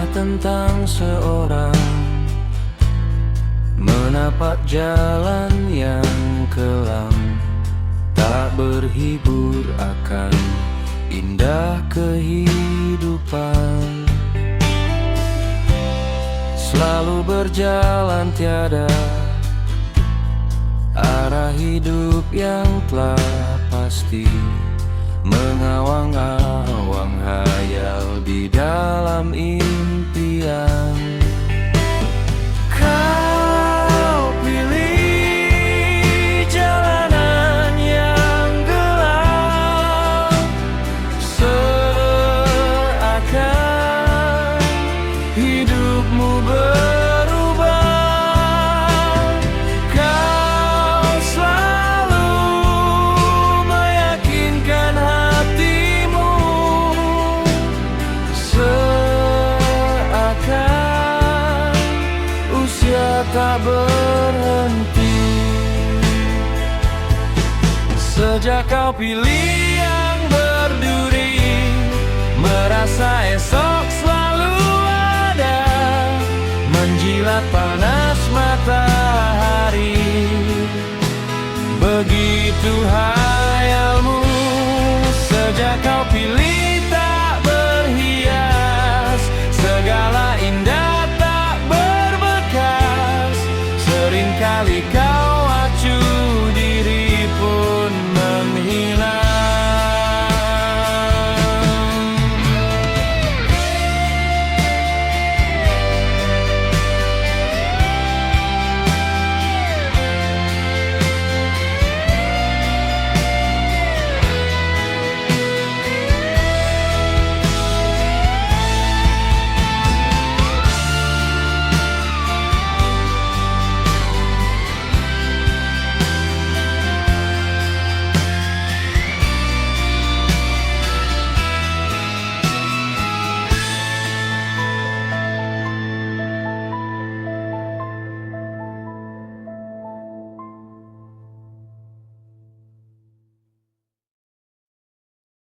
Kisah tentang seorang menapak jalan yang kelam, tak berhibur akan indah kehidupan. Selalu berjalan tiada arah hidup yang telah pasti, mengawang-awang hayal di dalam impian. Kau pilih jalanan yang gelap, seakan hidupmu berubah. Kau selalu meyakinkan hatimu, seakan usia tak berhenti. Sejak kau pilih yang berduri, merasa esok selalu ada, menjilat panas matahari. Begitu hayalmu sejak kau